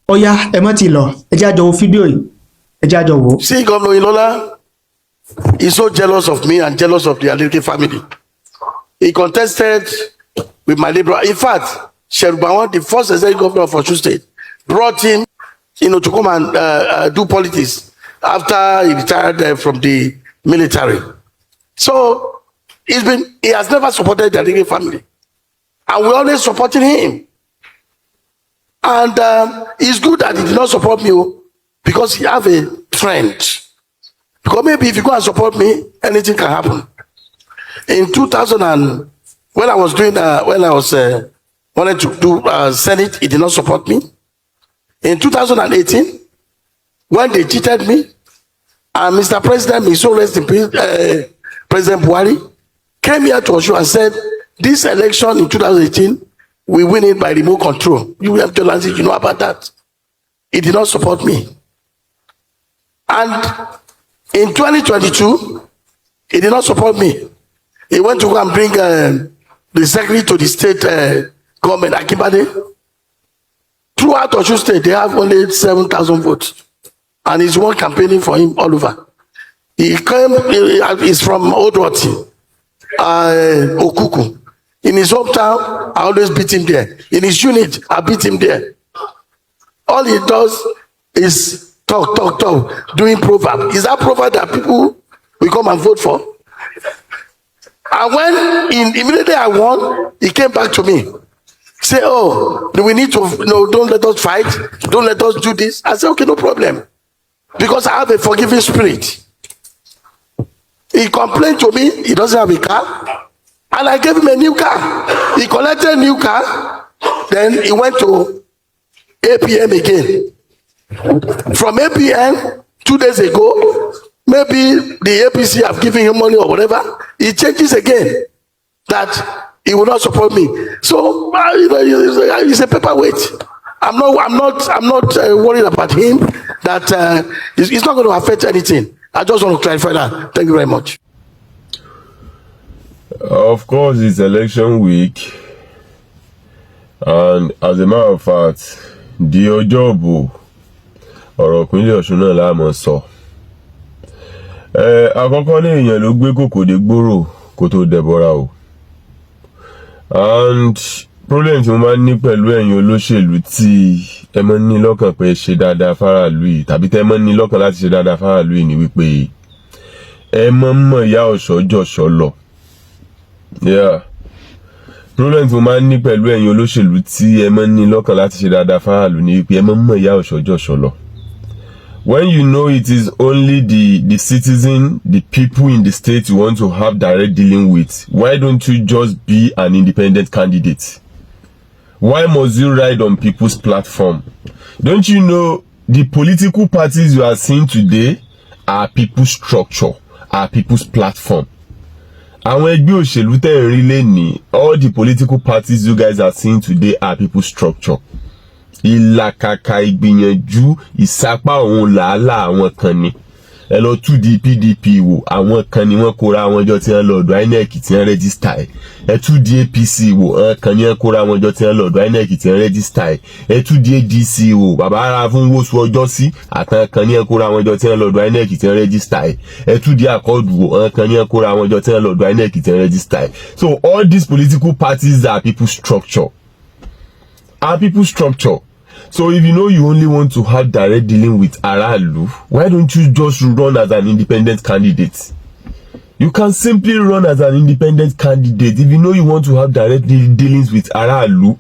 Ó yá, ẹ má ti lọ, ẹ jẹ́ á jọ wo fídíò yìí, ẹ jẹ́ á jọ wò ó. See, Governor Oyinlola is so jealous of me and jealous of the Adeleke family. He contested with my liberal. In fact, Sherubawan, the first executive governor of Osun State, brought him to come and do politics after he retired from the military. So he has never supported the Adeleke family. And we always supporting him. And it's good that he did not support me, oh, because he have a trend. Because maybe if you go and support me, anything can happen. In 2000 and when I was doing, when I was wanted to do Senate, he did not support me. In 2018, when they cheated me, and Mr. President, may so rest in peace, President Buhari, came here to Osun and said, "This election in 2018, we win it by remote control." You have journalists, you know about that. He did not support me. And in 2022, he did not support me. He went to go and bring the secretary to the state government, Akinbade. Throughout Osun State, they have only 7,000 votes. And he's one campaigning for him all over. He came, he's from Odwati, Okuku. In his hometown, I always beat him there. In his unit, I beat him there. All he does is talk, talk, talk, doing proverb. Is that proverb that people will come and vote for? And when immediately I won, he came back to me. Say, "Oh, do we need to, no, don't let us fight. Don't let us do this." I said, "Okay, no problem." Because I have a forgiving spirit. He complained to me, he doesn't have a car. And I gave him a new car. He collected a new car. Then he went to APM again. From APM, 2 days ago, maybe the APC have given him money or whatever. He changes again that he will not support me. So, it's a paperweight. I'm not worried about him, that it's not going to affect anything. I just want to clarify that. Thank you very much. Of course, it's election week, and as a matter of fact, di ọjọ́ ìbò, ọ̀rọ̀ ìpínlẹ̀ Ọ̀ṣun náà la máa sọ. Ẹ àkọ́kọ́ ní èèyàn ló gbé kòkò dé gbòòrò kó tó dẹbọra o. And problem tí mo máa ń ní pẹ̀lú ẹ̀yin olóṣèlú tí ẹ máa ń ní lọ́kàn pé ṣe dáadáa fáráàlú yìí, tàbí tẹ́ ẹ máa ń ní lọ́kàn láti ṣe dáadáa fáráàlú yìí, ni wípé ẹ máa ń mọ̀ ìyá ọ̀ṣọ́ jọ̀ṣọ́ lọ. Yeah. Problem tí mo máa ń ní pẹ̀lú ẹ̀yin olóṣèlú tí ẹ máa ń ní lọ́kàn láti ṣe dáadáa fáráàlú ni wípé ẹ máa ń mọ̀ ìyá ọ̀ṣọ́ jọ̀ṣọ́ lọ. When you know it is only the citizen, the people in the state you want to have direct dealing with, why don't you just be an independent candidate? Why must you ride on people's platform? Don't you know the political parties you are seeing today are people's structure, are people's platform? Àwọn ẹgbẹ́ òṣèlú tẹ́ ẹ̀ ń rí lẹ́nìí, all the political parties you guys are seeing today are people's structure. Ìlàkàkà, ìgbìyànjú, ìsapá òun làálàá àwọn kan ni. Ẹ lọ tú di PDP wò, àwọn kan ni wọ́n kóra wọn jọ tí wọ́n lọ ọ̀dọ̀ INEC tí wọ́n register ẹ̀. Ẹ tú di APC wò, àwọn kan ni wọ́n kóra wọn jọ tí wọ́n lọ ọ̀dọ̀ INEC tí wọ́n register ẹ̀. Ẹ tú di ADC wò, bàbá ara fún wosù ọjọ́ sí àtàn kan ni wọ́n kóra wọn jọ tí wọ́n lọ ọ̀dọ̀ INEC tí wọ́n register ẹ̀. Ẹ tú di Accord wò, àwọn kan ni wọ́n kóra wọn jọ tí wọ́n lọ ọ̀dọ̀ INEC tí wọ́n register ẹ̀. So all these political parties are people structure, are people structure. So if you know you only want to have direct dealing with aráàlú, why don't you just run as an independent candidate? You can simply run as an independent candidate if you know you want to have direct dealings with aráàlú.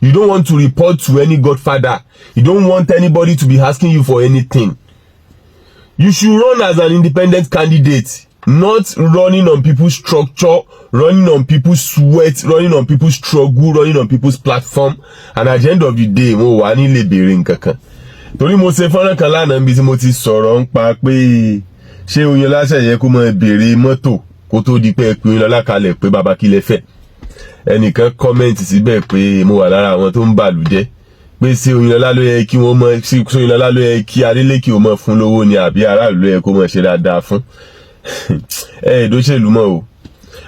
You don't want to report to any godfather. You don't want anybody to be asking you for anything. You should run as an independent candidate, not running on people's structure, running on people's sweat, running on people's struggle, running on people's platform. And at the end of the day, mo wà nílé béèrè nǹkan kan. Torí mo ṣe fọ́nrán kan lánàá níbi tí mo ti sọ̀rọ̀ ń pa pé ṣé Oyinlọlá ṣẹ̀yẹ kó máa béèrè mọ́tò kó tó di pé ẹ pé Oyinlọlá kalẹ̀ pé bàbá, kí lẹ fẹ́. Ẹnìkan comment síbẹ̀ pé mo wà lára àwọn tó ń bàlù jẹ́, pé ṣé Oyinlọlá ló yẹ kí wọ́n mọ, ṣé Oyinlọlá ló yẹ kí Adeleke ó mọ fún lówó ni, àbí aráàlú ló yẹ kó mọ ṣe dáadáa fún? Ẹ ìdóṣèlú mọ́ o.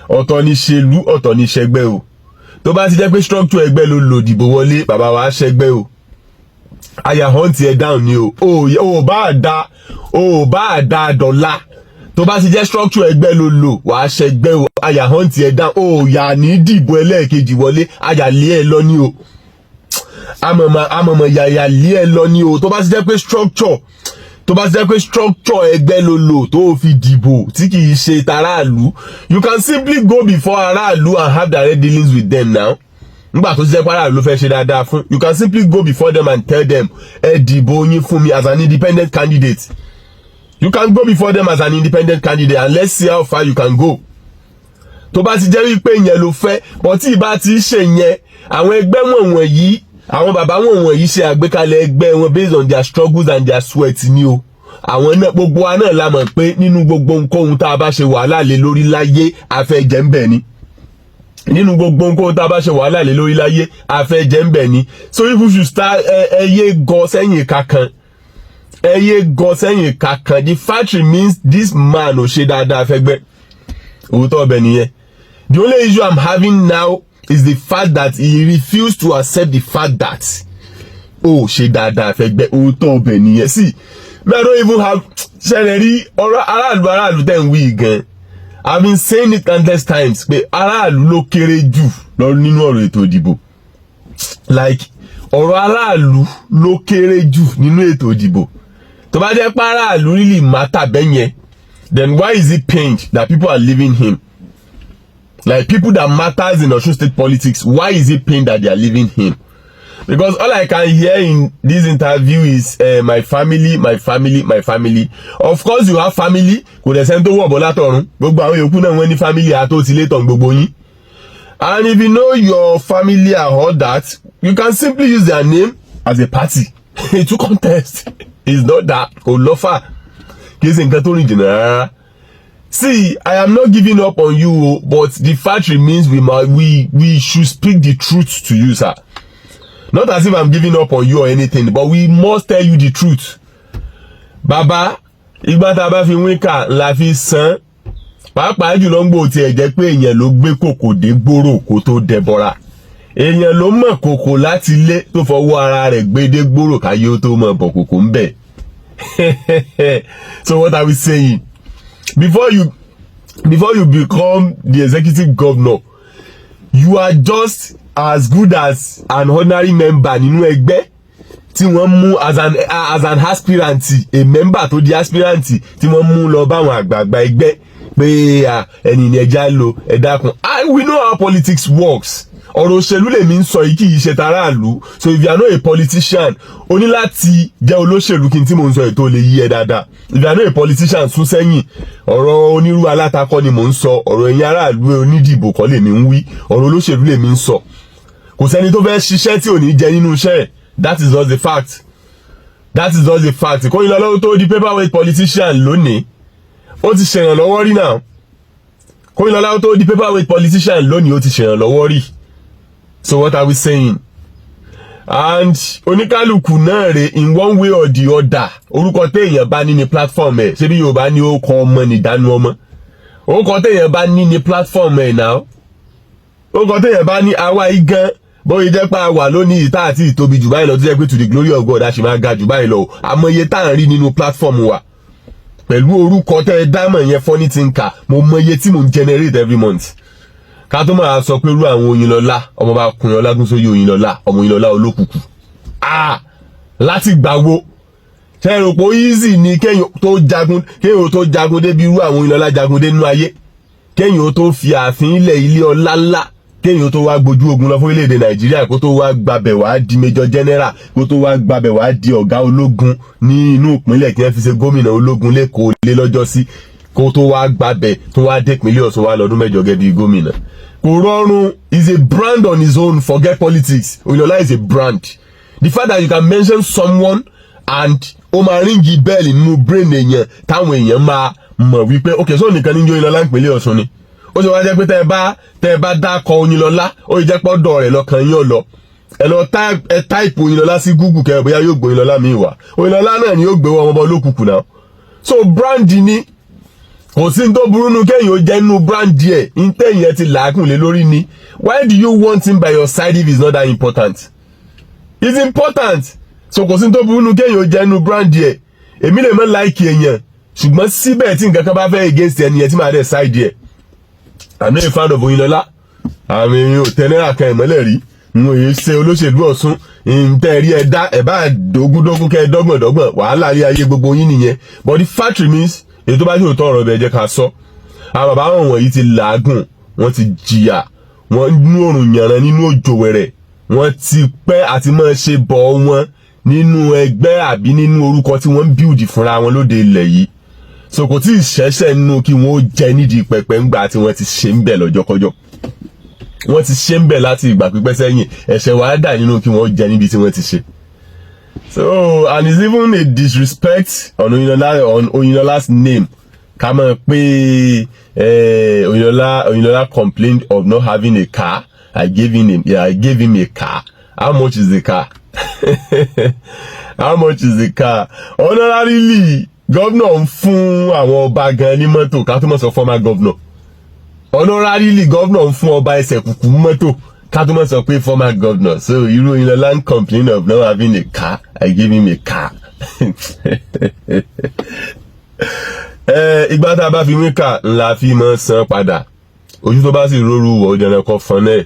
Ọ̀tọ̀ ní ṣèlú, ọ̀tọ̀ ní ṣẹgbẹ́ o. Tó bá ti jẹ́ pé structure ẹgbẹ́ ló lò dìbò wọlé, bàbá wa ṣẹgbẹ́ o. Àyà hunt ẹ down ni o. Ò bá da, ò bá da dọ̀la, tó bá ti jẹ́ structure ẹgbẹ́ ló lò, wàá ṣẹgbẹ́ o. Àyà hunt ẹ down o. Yà ní dìbò ẹlẹ́ẹ̀kejì wọlé, àyà lé ẹ lọ ní o. Àmọ̀mọ̀ àmọ̀mọ̀ yàyà lé ẹ lọ ní o. Tó bá ti jẹ́ pé structure ẹgbẹ́ ló lò tó fi dìbò tí kì í ṣe taráàlú, you can simply go before aráàlú and have direct dealings with them now. Nígbà tó ti jẹ́ pé aráàlú ló fẹ́ ṣe dáadáa fún, you can simply go before them and tell them, "Ẹ dìbò yín fún mi as an independent candidate." You can go before them as an independent candidate and let's see how far you can go. Tó bá ti jẹ́ wípé ìyẹn ló fẹ́ bọ́, tí ìbá ti ṣe yẹn, àwọn ẹgbẹ́ wọ̀nyí, àwọn bàbá wọ̀nyí ṣe àgbékalẹ̀ ẹgbẹ́ wọn based on their struggles and their sweat ni o. Àwọn náà, gbogbo wa náà la mọ̀ pé nínú gbogbo nǹkan tá a bá ṣe wàhálà lé lórí láyé, afẹ́jẹ́ ń bẹ̀ ni. Nínú gbogbo nǹkan tá a bá ṣe wàhálà lé lórí láyé, afẹ́jẹ́ ń bẹ̀ ni. So if you should start, ẹ yé gọ sẹ́yìn kankan, ẹ yé gọ sẹ́yìn kankan. The fact remains, this man ò ṣe dáadáa fẹ́gbẹ́. Òótọ́ ọbẹ̀ nìyẹn. The only issue I'm having now is the fact that he refused to accept the fact that ó ṣe dáadáa fẹ́gbẹ́. Òótọ́ ọbẹ̀ nìyẹn. See, me, I don't even have ṣẹlẹ̀ rí ọ̀rọ̀ aráàlú. Aráàlú tẹ̀ ń wí gan, I've been saying it countless times pé aráàlú ló kéré jù lọ nínú ọ̀rọ̀ ètò ìdìbò. Like, ọ̀rọ̀ aráàlú ló kéré jù nínú ètò ìdìbò. Tó bá jẹ́ pé aráàlú really matter bẹ́yẹn, then why is it pained that people are leaving him? Like, people that matters in Osun State politics, why is it pain that they are leaving him? Because all I can hear in this interview is "my family, my family, my family." Of course you have family. Kò dẹ̀ sẹ́ni tó wọ̀ bọ́ látọ̀run. Gbogbo àwọn yòókù náà, wọ́n ní family àtòtílétàn gbogbo yín. And if you know your family and all that, you can simply use their name as a party to contest. It's not that, kò lọ́fà, kì í ṣe nǹkan tó rìn jìnnà rárá. See, I am not giving up on you o, but the fact remains, we should speak the truth to you, sir. Not as if I'm giving up on you or anything, but we must tell you the truth. Bàbá, ìgbà tá a bá fi wíńkà la fi san, pàápàá jùlọ ń gbò tiẹ̀ jẹ́ pé èèyàn ló gbé kòkò dé gbòòrò kó tó dẹbọra. Èèyàn ló mọ̀ kòkò láti ilé tó fọwọ́ ara rẹ̀ gbé dé gbòòrò káyé ó tó mọ̀ bọ̀ kòkò ń bẹ̀. So what are we saying? Before you become the executive governor, you are just as good as an ordinary member nínú ẹgbẹ́ tí wọ́n mú as an aspirant, a member tó di aspirant tí wọ́n mú lọ báwọn àgbààgbà ẹgbẹ́ pé ẹni ní ẹja lo, ẹ dákun. We know how politics works. Ọ̀rọ̀ òṣèlú lèmi ń sọ yìí, kì í ṣe taráàlú. So if you are not a politician, o ní láti jẹ́ olóṣèlú kí n tí mò ń sọ ètò lè yí ẹ dáadáa. If you are not a politician, sún sẹ́yìn. Ọ̀rọ̀ onírú alátakọ́ ni mò ń sọ. Ọ̀rọ̀ ẹ̀yin aráàlú onídìbò kọ́ lèmi ń wí. Ọ̀rọ̀ olóṣèlú lèmi ń sọ. Kò sẹ́ni tó fẹ́ ṣiṣẹ́ tí ò ní jẹ nínú iṣẹ́ ẹ̀. That is just the fact. That is just the fact. Kóyinlọ́lá tó di paperweight politician lónìí, ó ti ṣèrànlọ́wọ́ rí náà. Kóyinlọ́lá tó di paperweight politician lónìí, ó ti ṣèrànlọ́wọ́ rí. So what are we saying? And oníkálukú náà rè, in one way or the other, orúkọ téèyàn bá ní ní platform ẹ̀. Ṣé bí Yorùbá ní ó kọ ọmọ nìdánú ọmọ? Orúkọ téèyàn bá ní ní platform ẹ̀ náà, orúkọ téèyàn bá ní. Àwa yìí gan, bóyá jẹ́ pé a wà lónìí ìta àti ìtóbi jù báyìí lọ, tó jẹ́ pé to the glory of God, a sì máa ga jù báyìí lọ, àmọ́ iye tá à ń rí nínú platform wa pẹ̀lú orúkọ tẹ́ ẹ dámọ̀ yẹn, Funny Thinker, mo mọ iye tí mo ń generate every month. Ká tó máa sọ pé irú àwọn Oyinlọ́lá, ọmọ bá kun Ọlágúnsóyè Oyinlọ́lá, ọmọ Oyinlọ́lá olókùkù, ah, láti gbà wo ṣe rò pé easy ni kéèyàn tó jagun débi irú àwọn Oyinlọ́lá jagun dé nínú ayé, kéèyàn tó fi ààfin ilẹ̀, ilé ọlá ńlá, kéèyàn tó wá gbójú ogun lọ fún orílẹ̀-èdè Nàìjíríà, kó tó wá gbabẹ̀ wá di major general, kó tó wá gbabẹ̀ wá di ọ̀gá ológun ní inú ìpínlẹ̀ kí wọ́n fi ṣe gómìnà ológun lẹ́kọ̀ọ́ lé lọ́jọ́sí, kó tó wá gbabẹ̀ tó wá dé ìpínlẹ̀ Ọ̀ṣun wá lọ́dún 8 gẹ́gẹ́ bí gómìnà, kò rọrùn. Is a brand on his own. Forget politics, Oyinlọlá is a brand. The fact that you can mention someone and ó máa ring bell nínú brain èèyàn, táwọn èèyàn máa mọ̀ wípé ok, so nìkan ní Oyinlọlá ìpínlẹ̀ Ọ̀ṣun ni. Ó ṣe wá jẹ́ pé tẹ́ ẹ bá dákọ̀ Oyinlọ́lá, ó yẹ jẹ́ pọ́dọ̀ rẹ̀ lọ́kàn yín ọ̀lọ́. Ẹ lọ ẹ type Oyinlọ́lá sí Google kẹ́ bóyá yóò gbé Oyinlọ́lá mi wá. Oyinlọ́lá náà ni yóò gbé wọn ọmọ olókùkù náà. So brand ni. Kò sí ní tó burú nu kéèyàn ó jẹ́ nínú brand ẹ̀ ní tẹ̀yìn ẹ ti làágùn lé lórí ni. Why do you want him by your side if it's not that important? It's important. So kò sí tó burú nu kéèyàn jẹ́nu brand ẹ̀. Èmi lè mọ́ like èèyàn, ṣùgbọ́n síbẹ̀, tí nǹkan kan bá fẹ́ against ẹni yẹn, tí màá dẹ̀ side ẹ̀. I'm not a fan of Oyinlọ́lá. Àmì ò tẹ náírà kan ìmọ́lẹ̀ rí. N ò yẹ ṣe olóṣèlú Ọ̀ṣun. Ntẹ́ rí ẹ dá ẹ bá dógúndógún kẹ́ ẹ dọ́gbọ̀n dọ́gbọ̀n, wàhálà rí ayé gbogbo yín nìyẹn. But the fact remains, èyí tó bá ṣòótọ́ ọ̀rọ̀ bẹ́ẹ̀, jẹ́ ká sọ. Àwọn bàbá wọn wọ̀nyí ti làágùn, wọ́n ti jìyà, wọ́n nínú òrùn yànràn, nínú òjò wẹ̀rẹ̀. Wọ́n ti pẹ́ àti máa ṣe bọ̀ wọn nínú ẹgbẹ́ àbí nínú orúkọ tí wọ́n ń build fúnra wọn lóde ilẹ̀ yìí. So kò tí ì ṣẹ̀ṣẹ̀ nínú kí wọ́n ó jẹ nídìí pẹpẹ ńgbà tí wọ́n ti ṣe ń bẹ̀ lọ́jọ́kọ́jọ́. Wọ́n ti ṣe ń bẹ̀ láti ìgbà pípẹ́ sẹ́yìn. Ẹ̀ṣẹ̀ wàá dà nínú kí wọ́n jẹ níbi tí wọ́n ti ṣe. So, and it's even a disrespect on Oyinlola's name ká mọ̀ pé Oyinlola complained of not having a car. I gave him a car. How much is the car? How much is the car? Honorarily, governor ń fún àwọn ọba gan ní mọ́tò, ká tó mọ̀ sọ former governor. Honorarily, governor ń fún ọba ẹsẹ̀ kùkù mọ́tò, ká tó mọ̀ sọ pé former governor. So irú Oyinlọ́lá ń complain of not having a car. I gave him a car. Ìgbà tá a bá fi wíkà ńlá fi máa san padà. Ojú tó bá sì róru wọ̀, ó dandan kọ́ fọn náà.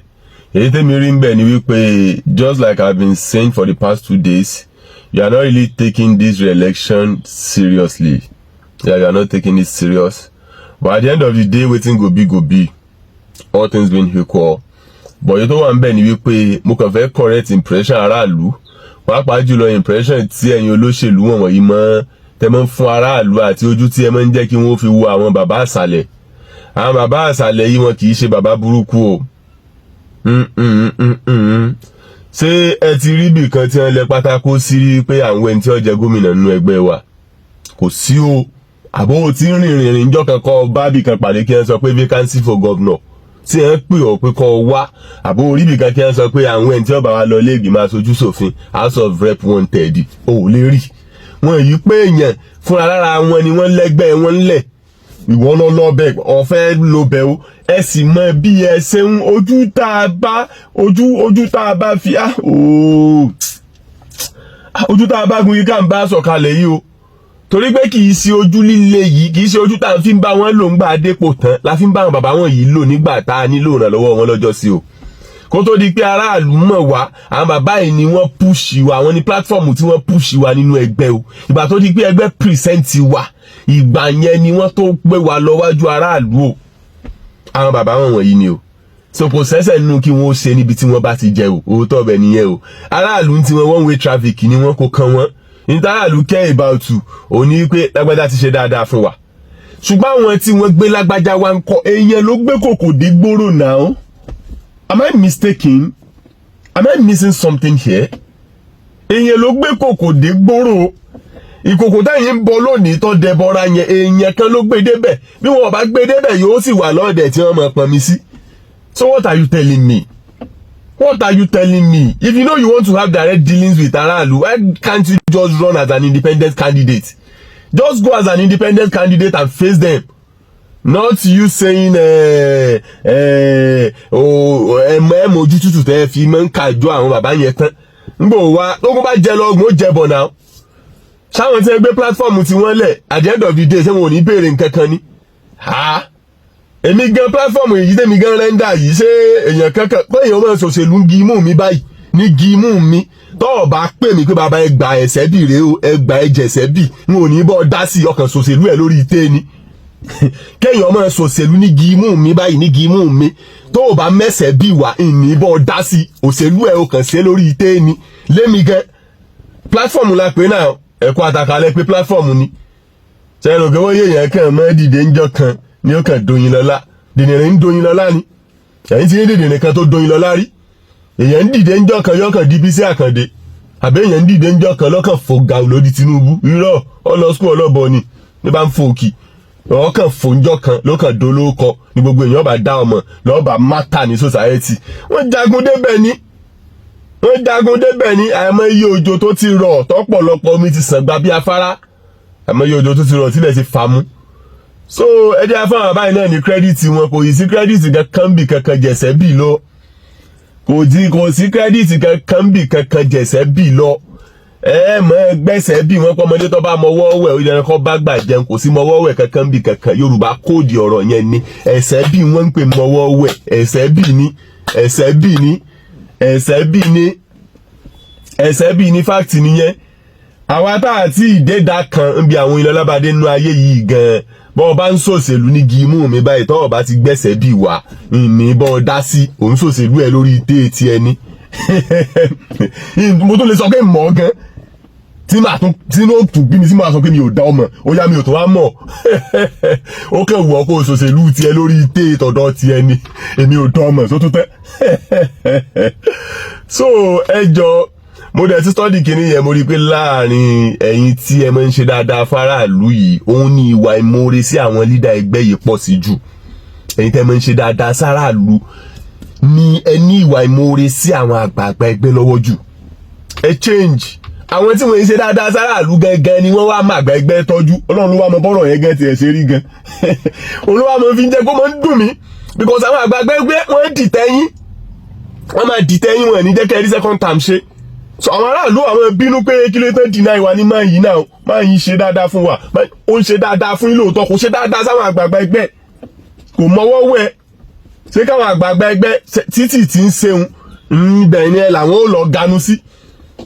Èyí tẹ́mi rí ń bẹ̀ ni wípé, just like I've been saying for the past 2 days, you are not really taking this re-election seriously. Yeah, you are not taking it serious. But at the end of the day, wetin go be go be, all things being equal. But èyí tó wà ń bẹ̀ ni wípé mo kàn fẹ́ correct impression aráàlú, pàápàá jùlọ impression tí ẹ̀yin olóṣèlú wọ̀nyí mọ́ tẹ́ mọ́ ń fún aráàlú àti ojú tí ẹ mọ́ ń jẹ́ kí wọ́n fi wo àwọn bàbá àṣàlẹ̀. Àwọn bàbá àṣàlẹ̀ yìí, wọn kì í ṣe bàbá burúkú o. Ṣé ẹ ti rí ibì kan tí wọ́n lẹ pátákó sí rí pé àwọn ẹni tí ó jẹ gómìnà nínú ẹgbẹ́ wa? Kò sí o. Àbó tí ń rìnrìn rìn jọ́ kan kọ́ bábì kan pàdé kí wọ́n sọ pé vacancy for governor, tí wọ́n pè ọ́ pé kọ́ wá? Àbó orí ibì kan kí wọ́n sọ pé àwọn ẹni tí ó bá wa lọ ilé ìgbìmọ̀ aṣojú ṣòfin, House of Rep wanted? O ò lè rí wọn yìí pé èèyàn fúnra lára wọn ni wọ́n lẹ́gbẹ́ wọn ńlẹ̀. Ìwọ lọ lọ bẹ, ọ̀fẹ́ ló bẹ o. Ẹ sì mọ bí ẹ ṣe ń ojú tá a bá ojú ojú tá a bá fi ooo, ojú tá a bá gun yìí ká ń bá sọ̀kalẹ̀ yìí o, torí pé kì í ṣe ojú líle yìí, kì í ṣe ojú tá a fi ń bá wọn lò ń gbà dépò tán la fi ń bá àwọn bàbá wọn yìí lò nígbà tá a nílò ìrànlọ́wọ́ wọn lọ́jọ́ sí o. Kó tó di pé aráàlú mọ̀ wá, àwọn bàbá yìí ni wọ́n push wa, àwọn ní platform tí wọ́n push wa nínú ẹgbẹ́ o. Ìgbà tó di pé ẹgbẹ́ present wa, ìgbà yẹn ni wọ́n tó gbé wa lọ wájú aráàlú o. Àwọn bàbá wọn wọ̀nyí ni o. So kò sẹ́sẹ̀ nínú kí wọ́n ṣe níbi tí wọ́n bá ti jẹ o. Òótọ́ ọbẹ̀ nìyẹn o. Aráàlú ń tiwọn, one way traffic ni wọ́n, kò kàn wọ́n. Ní aráàlú care about òun ní wípé lágbájá ti ṣe dáadáa fún wa, ṣùgbọ́n àwọn tí wọ́n gbé lágbájá wa ń kọ́. Èèyàn ló gbé kòkò dé gbòòrò now. Am I mistaken? Am I missing something here? Èèyàn ló gbé kòkò dé gbòòrò. Ìkòkò táyìn ń bọ lónìí tó dẹbọra yẹn, èèyàn kan ló gbé débẹ̀. Bí wọn bá gbé débẹ̀, yóò sì wà lọ́ọ̀dẹ̀ tí wọ́n máa pọnmi sí. So what are you telling me? What are you telling me? If you know you want to have direct dealings with aráàlú, why can't you just run as an independent candidate? Just go as an independent candidate and face them, not you saying oh, ẹ mọ ojú tútù tẹ́ fi máa ń kàjọ àwọn bàbá yẹn tán. Ngbò wá tókun bá jẹ lọ́gbọ̀n, ó jẹ bọ̀ náà. Sáwọn tí wọ́n gbé platform tí wọ́n lẹ̀, at the end of the day, ṣé wọn ò ní béèrè nǹkan kan ni? Ha, èmi gan, platform yìí tèmi gan render yìí, ṣé èèyàn kankan pé èèyàn máa ṣòṣèlú ń gi imú mi báyìí ní gi imú mi? Tọ́ ọ bá pè mí pé bàbá ẹ gbà ẹ̀sẹ̀ bì rèé o, ẹ gbà ẹ jẹ̀sẹ̀ bì, n ò ní bọ́ dá sí. Ọkàn ṣòṣèlú ẹ̀ lórí ìtẹ́ ni. Kéèyàn máa ṣòṣèlú ní gi imú mi báyìí ní gi imú mi, tó o bá mẹ́sẹ̀ bí wà, ìní bọ́ dá sí òṣèlú ẹ̀, o kàn ṣe lórí ìtẹ́ ni. Lémi gan, platform la pè náà, ẹ̀kọ́ àtàkàlẹ̀ pé platform ni. Ṣe rò pé wọ́n yéèyàn kàn mọ́ dìde ńjọ́ kan ní ó kàn doyin lọ́lá? Dìdìrín ń doyin lọ́lá ni. Ẹ̀yìn tí ní dìdìrín kan tó doyin lọ́lá rí? Èèyàn ń dìde ńjọ́ kan, yọkàn di Bísí Àkàndé, àbí èèyàn ń dìde ńjọ́ kan, lọ́kàn fò gàù lórí Tinubu? Irọ́, ọlọ school ọlọ́bọ ni ní bá ń fò òkì. Ọkàn fò ńjọ́ kan, lọ́kàn dolóko ní gbogbo èèyàn bá dá ọmọ lọ́ọ́ mátà ní society. Wọ́n jagun débẹ̀ ni, wọ́n jagun débẹ̀ ni. Àìmọ̀ iye òjò tó ti rọ̀ tọ́pọ̀lọpọ̀ omi ti sàn gba bí afárá, àìmọ̀ iye òjò tó ti rọ̀ tílẹ̀ ti fà mú. So ẹ jẹ́ fún àwọn báyìí náà ní credit wọn. Kò yìí sí credit kankan bì kankan jẹ̀sẹ̀ bì lọ. Kò sí credit kankan bì kankan jẹ̀sẹ̀ bì lọ. Ẹ mọ gbẹ́sẹ̀ bí wọ́n pọ́ ọmọdé tó bá mọwọ́ wẹ̀, ó yẹ kó bá gbà jẹun. Kò sí mọwọ́ wẹ̀ kankan bí kankan. Yorùbá kóòdì ọ̀rọ̀ yẹn ni ẹsẹ̀ bí wọ́n ń pè mọwọ́ wẹ̀. Ẹsẹ̀ bí ni, ẹsẹ̀ bí ni, ẹsẹ̀ bí ni, ẹsẹ̀ bí ni. Fact nìyẹn. Àwa tá àti ìdẹ́dà kan ń bi àwọn ilẹ̀ ọlábàdé nínú ayé yìí gan-an, bọ́ọ̀ bá ń ṣòṣèlú ní gímú mi báyìí, tọ́wọ́ bá ti gbẹ́sẹ̀ bí wà ní bọ́ọ̀ dá sí òun ṣòṣèlú ẹ̀ lórí téètì ẹni. Mo tún lè sọ pé mọ̀ gan tí màá tún tí ló tún bí mi tí màá sọ pé mi ò dá ọmọ ó yá, mi ò tó wá mọ̀. Ó kàn wù ọ́ kó o ṣòṣèlú tiẹ̀ lórí téètọ̀dọ̀ tiẹ̀ ni, èmi ò dá ọmọ tó tún tẹ́. So ẹ jọ, mo dẹ̀ ti study kìíní yẹn, mo rí i pé láàrin ẹ̀yin tí ẹ máa ń ṣe dáadáa fáráàlú yìí, òun ní ìwà ìmoore sí àwọn leader ẹgbẹ́ yìí pọ̀ sí jù. Ẹ̀yin tẹ́ máa ń ṣe dáadáa sáráàlú ní ẹ ní ìwà ìmoore sí àwọn àgbààgbà ẹgbẹ́ lọ́wọ́ jù. Ẹ change. Àwọn tí wọ́n ń ṣe dáadáa sáráàlú gangan ni wọ́n wá máa àgbà ẹgbẹ́ tọ́jú. Ọlọ́run ló wá mọ bọ́rọ̀ yẹn gan tiẹ̀ ṣe rí gan. Olúwa mo fi ń jẹ́ kó máa ń dùn mí, because àwọn àgbààgbà ẹgbẹ́, wọ́n dìtẹ̀ yín, wọ́n máa dìtẹ̀ yín, wọ́n ní jẹ́ kẹ́ ẹ rí second term ṣe. So àwọn aráàlú, àwọn bínú pé kí ló tán deny wa ní máa yìí náà, máa yìí ṣe dáadáa fún wa. Ó ń ṣe dáadáa fún yín lóòótọ́, kò ṣe dáadáa sáwọn àgbààgbà ẹgbẹ́, kò mọwọ́ wẹ̀. Ṣé káwọn àgbààgbà ẹgbẹ́ títì tí ń ṣeun ibẹ̀ ni ẹ làwọn ò lọ ganu sí?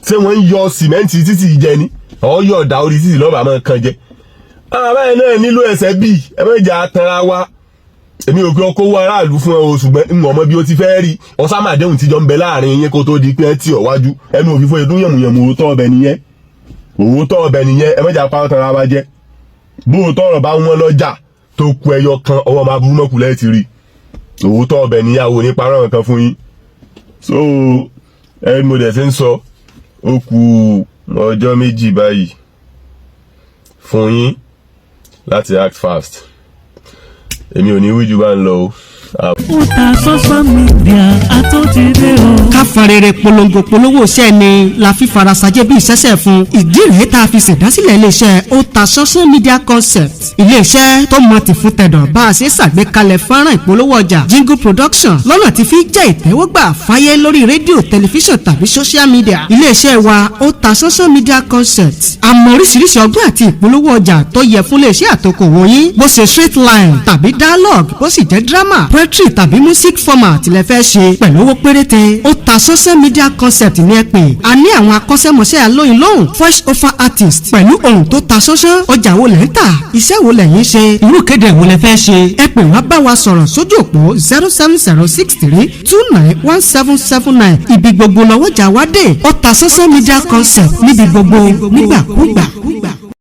Ṣé wọ́n ń yọ sìmẹ́ǹtì títì jẹ ni ọ̀ yọ̀ ọ̀dà orí títì lọ́ba máa kan jẹ? Àwọn abáyẹn náà nílò ẹsẹ̀ bíi ẹ mẹ́jà tanra wa. Èmi ò pé ọkọ̀ owó aráàlú fún ẹ o, ṣùgbọ́n ń ọmọ bí ó ti fẹ́ rí ọ̀sàmàdéhùn tíjọ ń bẹ láàrin yín kó tó di pé ẹ tì ọ̀ wájú ẹnu òfìfo ìdún yànmùyànmù. Òótọ́ ọbẹ̀ nìyẹn, òótọ́ ọbẹ̀ nìyẹn. Ẹ mẹ́jà pa tanra wa jẹ. Bóòótọ́ ọ̀rọ̀ bá wọn lọ́jà tó ku ẹyọ kan, ọwọ́ máa burú mọ́kùlẹ̀ ti rí. Òótọ́ ọbẹ̀ níyàwó ní parọ́ nǹkan fún yín. So ẹ mo dẹ̀ ti ń sọ, ó ku ọjọ́ 2 báyìí fún yín láti act fast. Èmi ò ní wíjú bá ń lọ o. Otasansan Media àtúntìdé o. Ká fọn rere polongo polówó iṣẹ́ ni la fi farasajẹ́ bí ìṣẹ́ṣẹ́ fún. Ìdí rèé tá a fi ṣèdásílẹ̀ iléeṣẹ́ Otasansan Media Concept, iléeṣẹ́ tó mọ tì fún tẹ̀dọ̀ bá a ṣe ṣàgbékalẹ̀ fọ́nrán ìpolówó ọjà, jingle production, lọ́nà tí fi jẹ́ ìtẹ́wọ́gbà fáyé lórí rédíò, tẹlifíṣàn tàbí social media. Iléeṣẹ́ wa Otasansan Media Concept, àmọ́ oríṣiríṣi ọgbọ́n àti ìpolówó ọjà tó yẹ fún iléeṣẹ́ àtòkòwò yín, bó ṣe straight line tàbí dialogue, bó sì jẹ́ drama, poetry tàbí music format lẹ fẹ́ ṣe pẹ̀lú owó péréte, Otasansan Media Concept ní ẹ pè. A ní àwọn akọ́ṣẹ́mọṣẹ́ alóyin lóhùn, voice over artist pẹ̀lú ohùn tó ta sánsán. Ọjà wo lẹ́ ń tà? Iṣẹ́ wo lẹ̀yin ṣe? Irú kéde wo lẹ fẹ́ ṣe? Ẹ pè wá, bá wa sọ̀rọ̀ sójú òpó 07063291779. Ibi gbogbo lọ́wọ́jà wá dé. Otasansan Media Concept, níbi gbogbo, nígbàkúgbà.